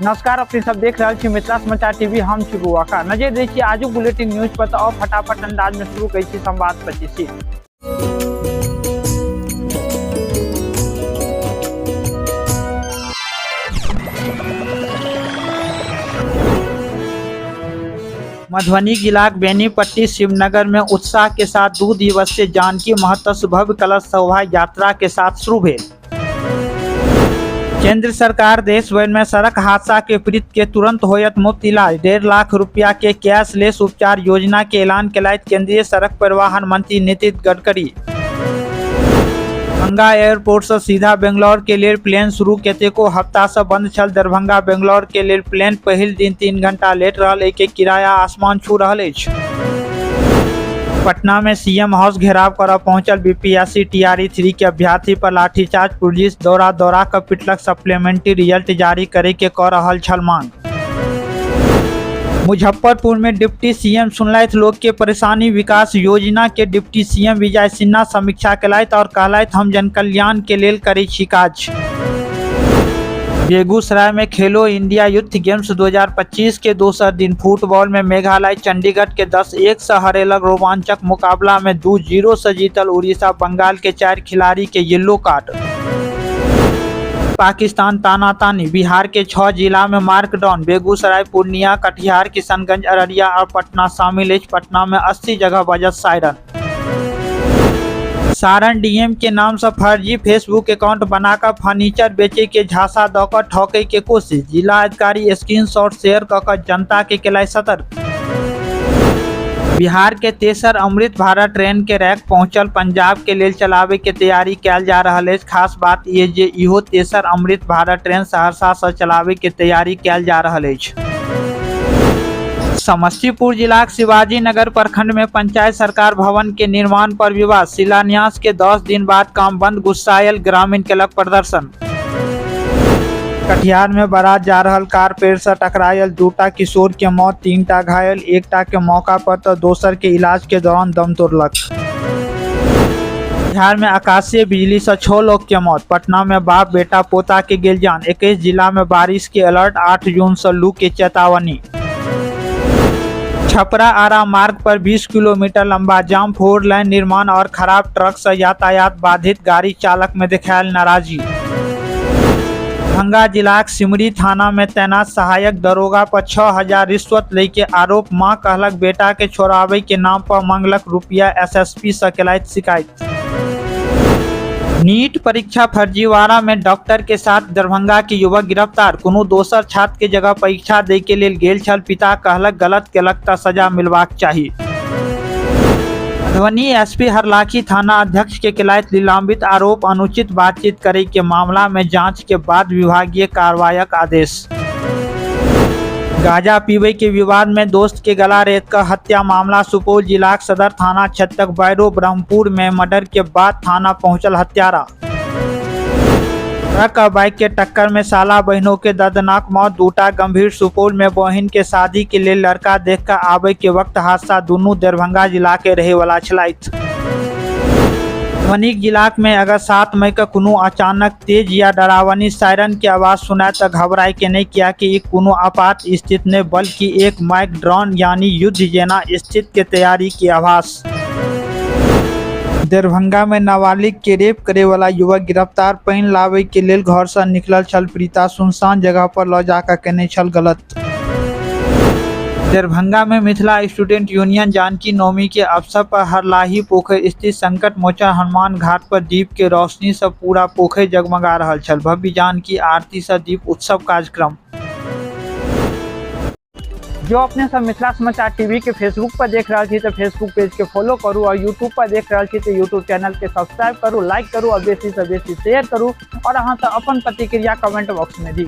नमस्कार, अपने सब देख रहल छी मिथिला समाचार टीवी। हम छी बुआका। नजर दै छी आजुक बुलेटिन न्यूज पर, तऽ आउ फटाफट अंदाज में शुरू करै छी संवाद 25। मधुबनी जिलाक बेनीपट्टी शिवनगर में उत्साह के साथ 2 दिवसीय जानकी महोत्सव भव्य कलश शोभा यात्रा के साथ शुरू भेल। केंद्र सरकार देश भर में सड़क हादसा के पीड़ित के तुरंत होयत मुफ्त इलाज। 1.5 लाख रुपया के कैशलेस उपचार योजना के ऐलान केलथि केंद्रीय सड़क परिवहन मंत्री नितिन गडकरी। दरभंगा एयरपोर्ट से सीधा बेंगलोर के लेल प्लेन शुरू। कतेको हफ्ता से बंद छल दरभंगा बेंगलोर के लेल प्लेन। पहिल दिन 3 घंटा लेट रहल, एहि के किराया आसमान छू रहल अछि। पटना में सीएम हाउस घेराव करऽ पहुंचल बीपीएससी टीआरई 3 के अभ्यर्थी पर लाठीचार्ज। पुलिस दौड़ा दौड़ा कऽ पिटलक। सप्लीमेंट्री रिजल्ट जारी करे के कऽ रहल छल मांग। मुजफ्फरपुर में डिप्टी सीएम सुनलथि लोग के परेशानी। विकास योजना के डिप्टी सीएम विजय सिन्हा समीक्षा केलथि और कहलथि, हम जनकल्याण के लेल करै छी काज। बेगूसराय में खेलो इंडिया यूथ गेम्स 2025 के दोसर दिन फुटबॉल में मेघालय चंडीगढ़ के 10-1 से हरेलक। रोमांचक मुकाबला में 2-0 से जीतल उड़ीसा। बंगाल के 4 खिलाड़ी के येलो कार्ड। पाकिस्तान तानातानी, बिहार के 6 जिला में मार्कडाउन। बेगूसराय, पूर्णिया, कटिहार, किशनगंज, अररिया और पटना शामिल अछि। पटना में 80 जगह बजत सायरन। सारण डीएम के नाम से फर्जी फेसबुक अकाउंट बनाकर फर्नीचर बेचे के झांसा दऽ कऽ ठकै के कोशिश। जिला अधिकारी स्क्रीनशॉट शेयर कऽ कऽ जनता के केलथि सतर्क। बिहार के तेसर अमृत भारत ट्रेन के रैक पहुंचल। पंजाब के लेल चलाबे के तैयारी कैल जा रहल अछि। खास बात ई जे इहो तेसर अमृत भारत ट्रेन सहरसा से चलाबे के तैयारी कैल जा रहल अछि। समस्तीपुर जिलाक शिवाजी नगर प्रखंड में पंचायत सरकार भवन के निर्माण पर विवाद। शिलान्यास के 10 दिन बाद काम बंद, गुस्सायल ग्रामीण केलक प्रदर्शन। कटिहार में बारात जा रहल कार पेड़ से टकरायल, 2टा किशोर के मौत, 3टा घायल, 1टा के मौका पर तो दोसर के इलाज के दौरान दम तोड़लक। बिहार में आकाशीय बिजली से 6 लोग के मौत। पटना में बाप बेटा पोता के गेल जान। 21 जिला में बारिश के अलर्ट, 8 जून से लू के चेतावनी। छपरा आरा मार्ग पर 20 किलोमीटर लंबा जाम। 4 लाइन निर्माण और खराब ट्रक से यातायात बाधित, गाड़ी चालक में दिखायल नाराजगी। दरभंगा जिलाक सिमरी थाना में तैनात सहायक दरोगा पर 6000 रिश्वत लै के आरोप। मां कहलक बेटा के छोड़ावे के नाम पर मांगलक रुपया, एसएसपी से केलथि शिकायत। नीट परीक्षा फर्जीवाड़ा में डॉक्टर के साथ दरभंगा के युवक गिरफ्तार। कोनो दोसर छात्र के जगह परीक्षा दै के लेल गेल छल पिता, कहलक गलत केलक त सजा मिलबाक चाही। मधुबनी एसपी हरलाखी थाना अध्यक्ष के केलथि निलंबित। आरोप अनुचित बातचीत करे के मामला में जांच के बाद विभागीय कार्रवाईक आदेश। गांजा पीबे के विवाद में दोस्त के गला रेत कर हत्या मामला। सुपौल जिलाक सदर थाना क्षेत्रक बैरो ब्रह्मपुर में मर्डर के बाद थाना पहुंचल हत्यारा। ट्रक और बाइक के टक्कर में साला बहनों के दर्दनाक मौत, 2टा गंभीर। सुपौल में बहिन के शादी के लेल लड़का देख कर आबे के वक्त हादसा, दुनू दरभंगा जिला के रहे वाला छलथि। मधुबनी जिलाक में अगर 7 मई के कोनो अचानक तेज या डरावनी सायरन के आवाज सुनाए त घबराए के नहीं, किया कि ई कोनो आपात स्थिति नहीं बल्कि एक माइक ड्रोन यानी युद्ध जेना स्थिति के तैयारी के आभास। दरभंगा में नाबालिग के रेप करे वाला युवक गिरफ्तार। पानि लाबे के लेल घर से निकलल छल प्रीता, सुनसान जगह पर ल जाकर केने छल गलत। दरभंगा में मिथिला स्टूडेंट यूनियन जानकी नवमी के अवसर पर हरलाही पोखरि स्थित संकट मोचन हनुमान घाट पर दीप के रोशनी से पूरा पोखरि जगमगा रहल छल। भव्य जानकी आरती से दीप उत्सव कार्यक्रम। जो अपने सब मिथिला समाचार टीवी के फेसबुक पर देख रहल छी तो फेसबुक पेज के फॉलो करू और यूट्यूब पर देख रहल छी तो यूट्यूब चैनल के सब्सक्राइब करू, लाइक करू और बेसी से बेसी शेयर करू और अहाँ सब अपन प्रतिक्रिया कमेंट बॉक्स में दी।